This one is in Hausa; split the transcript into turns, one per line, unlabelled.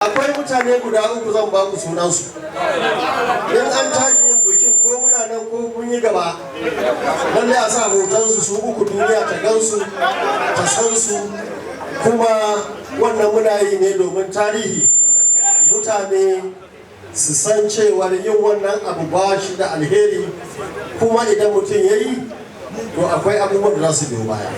Akwai mutane guda uku, zan ba ku sunansu. In an tashi yin bikin, ko muna nan ko kun yi gaba, lallai a sa hotonsu su uku, duniya ta gansu, ta san su. Kuma wannan muna yi ne domin tarihi, mutane su san cewar yin wannan abu ba shi da alheri, kuma idan mutum ya yi, to akwai abubuwan da za su biyo baya.